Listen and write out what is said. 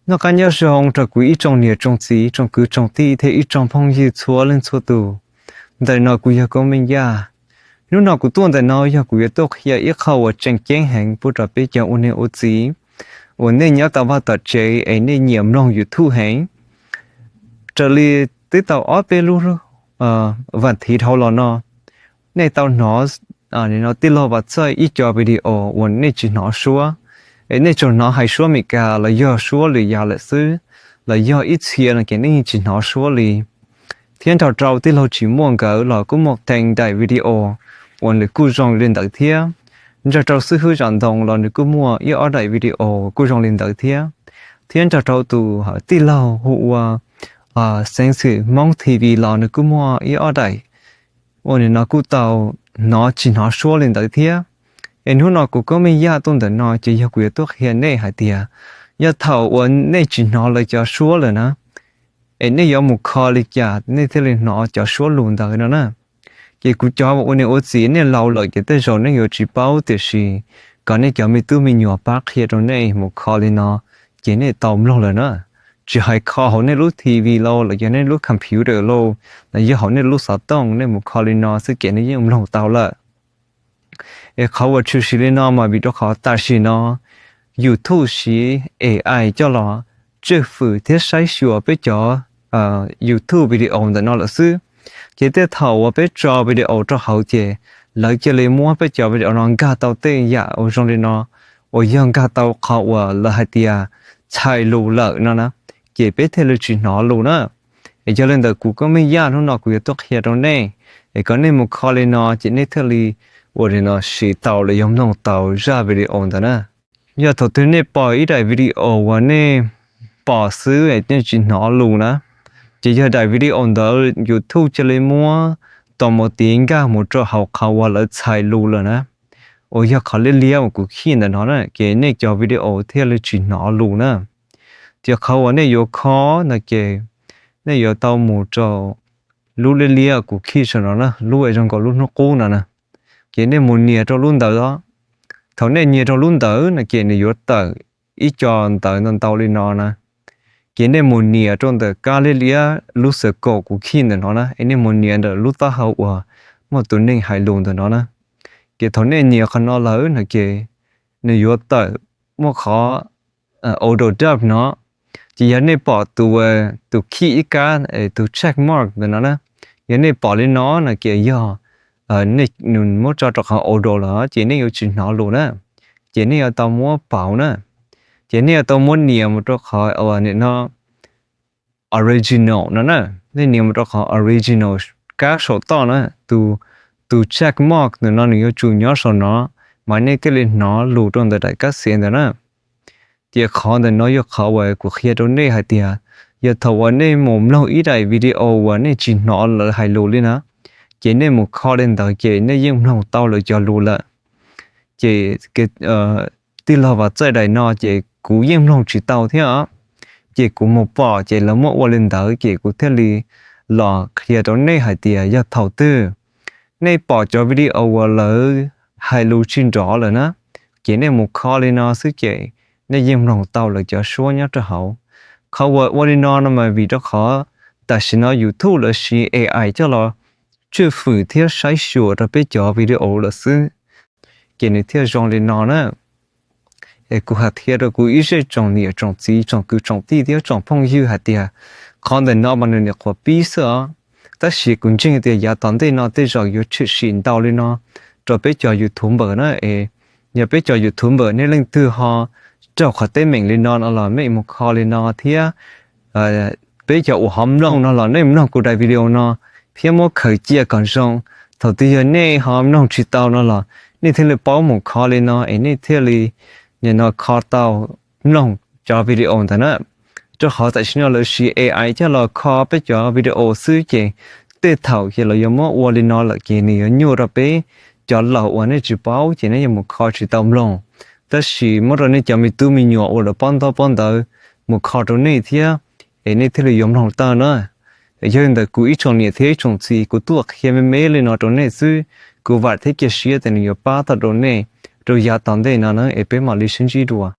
Noj qab nyob zoo rau kuv ib tsoom niam tsoom txiv tsoom kwv tsoom tij thiab ib tsoom phooj ywg txhua leej txhua tus. Ntawm no kuv yog Koob Meej Yaj. Hnub no kuv tuaj ntawm no yog kuv yuav tuaj qhia ib qho uas tseem ceeb heev pub rau peb cov ua niam ua txiv uas nej nyob tom vaj tom tsev es nej nyiam mloog YouTube heev. Raws li twb tau ob peb lub vas thiv dhau los no, nej tau hnov tij laug Vam Txawj ib co video uas nej tsis hnov suab, es nej tsuas hnov hais suab Meskas los yog suab lwm yam lawm xwb, los yog ib txhia no ces nej yeej tsis hnov suab li. Thiab nrog rau tij laug Tsis Muaj nkawd los kuj muaj qee daim video uas nws kuj zoo li ntawd thiab. Nrog rau xib hwb Zam Ntoo los nws kuj muaj ib ob daim video kuj zoo li ntawd thiab. Thiab nrog rau tus tij laug hu ua Xeev Xwm Hmoob T V los nws kuj muaj ib ob daim uas nim no kuj tau hnov tsis hnov suab li ntawd thiab. Es hnub no kuv Koob Meej Yaj tuaj ntawm no ces yog kuv yuav tuaj qhia nej hais tias yog thaum uas nej tsis hnov lawv cov suab lawm na, es nej yuav mus kho li cas nej thiaj li hnov cov suab lus ntawd no na. Ces kuv cov ua niam ua txiv nej laus lawm ces tej zaum nej yuav tsis paub, tiam sis kom nej cov me tub me nyuam pab qhia rau nej mus kho li no ces nej tau mloog lawm na. Tsis hais kho hauv nej lub T V los los yog nej lub computer los los yog hauv nej lub xov tooj, nej mus kho li no xwb ces nej yeej mloog tau lawm. Es qhov uas tshwm sim li no mas vim rau qhov tam sim no YouTube siv A I coj los tswj fwm thiab saib xyuas peb cov YouTube video ntawm no lawm xwb. Ces tej thaum uas peb tso video rau hauv ces lawv cia li muab peb cov video no nkag tau tej yam uas zoo li no, uas yog nkag tau qhov uas lawv hais tias txhais lus lawm no na, ces peb thiaj li tsis hnov lus na. Es yog li ntawd kuv Koob Meej Yaj hnub no kuv yuav tuaj qhia rau nej, es kom nej mus kho li no ces nej thiaj li ua li no siv tau los yog mloog tau zaj video ntawd na. Yog thaum twg nej pom ib daim video uas nej pom xwb es nej tsis hnov lus na, ces yog daim video ntawd YouTube cia li muab tau mus tiv nkag mus rau hauv qhov uas lawv txhais lus lawm na, uas yog qhov liab liab uas kuv khij ntawm no na, ces nej cov video thiaj li tsis hnov lus na. Ces qhov uas nej yuav kho no ces nej yuav tau mus rau lub liab liab kuv khij saum no na, lub zoo nkaus lub hnub qub no na. Ces nej mus nias rau lub ntawd os. Thaum nej nias rau lub ntawd no ces nws yuav tawm ib co ntawv ntau ntau li no na. Ces nej mus nias rau ntawm kab liab liab lub xwm kaum kuv khij ntawm no na, es nej mus nias ntawm lub taub hau uas muaj tus neeg hais lus ntawm no na. Ces thaum nej nias qhov no lawm no ces nws yuav tawm muaj qhov auto dub no. Ces yog nej pom tus, tus khij ib kab, tus check mark ntawm no na, yog nej pom li no no ces yog nws muab tso rau qhov auto lawm ces nej yuav tsis hnov lus na. Ces nej yuav tau muab pauv na. Ces nej yuav tau muab nias mus rau qhov uas nim no original no na. Nej nias mus rau qhov original kab saum toj na, tus check mark ntawm no nws yuav tsum nyob saum no, mas nej thiaj li hnov lus rau ntawm daim kab xiav ntawd na. Ces qhov ntawm no yog qhov uas kuv qhia rau nej hais tias yog thaum uas nej mus mloog ib daim video uas nej tsis hnov lawv hais lus li na, ces nej mus kho li ntawd ces nej yeej mloog tau lawv cov lus lawm. Ces tij laug Vam Txawj daim no ces kuv yeej mloog tsis tau thiab os. Ces kuv mus pom ces lawv muab ua li ntawd ces kuv thiaj li los qhia rau nej hais tias yog thaum twg nej pom cov video uas lawv hais lus tsis nrov lawm na, ces nej mus kho li no xwb ces nej yeej mloog tau lawv cov suab nyob rau hauv. Qhov uas ua li no no mas vim rau qhov tam sim no YouTube lawv siv A I coj los tswj fwm thiab saib xyuas rau peb cov video lawm xwb, ces nws thiaj zoo li no na. Es kuv hais qhia rau kuv ib zej tsoom niam tsoom txiv tsoom kwv tsoom tij thiab tsoom phooj ywg hais tias qhov ntawm no mas nws nyuam qhuav pib xwb os. Tab sis kuv ntseeg tias yav tom ntej no tej zaum yuav tshwm sim ntau li no rau peb cov YouTuber na. Es yog peb cov YouTuber nej leej twg ho raug qhov teeb meem li no no los nej mus kho li no thiab peb cov uas ho mloog no los nej mloog kuv daim video no thiab muab khaws cia kom zoo. Thaum twg yog nej ho mloog tsis tau no los nej thiaj li paub mus kho li no es nej thiaj li nim no kho tau mloog cov video ntawd na. Rau qhov tam sim no lawv siv A I coj los kho peb cov video xwb ces tej thaum ces lawv yuav muab ua li no lawm ces nws yuav nyuaj rau peb cov laus uas nej tsis paub ces nej yuav mus kho tsis tau mloog. Tab sis muab rau nej cov me tub me nyuam uas lawv paub ntaub paub ntawv mus kho rau nej thiab, es nej thiaj li yuav mloog tau na. Yog li ntawd kuv ib tsoom niam thiab ib tsoom txiv kuv tuaj qhia me me li no rau nej xwb, kuv vam thiab cia siab tias nws yuav pab tau rau nej rau yav tom ntej no na es peb mam li sib ntsib dua.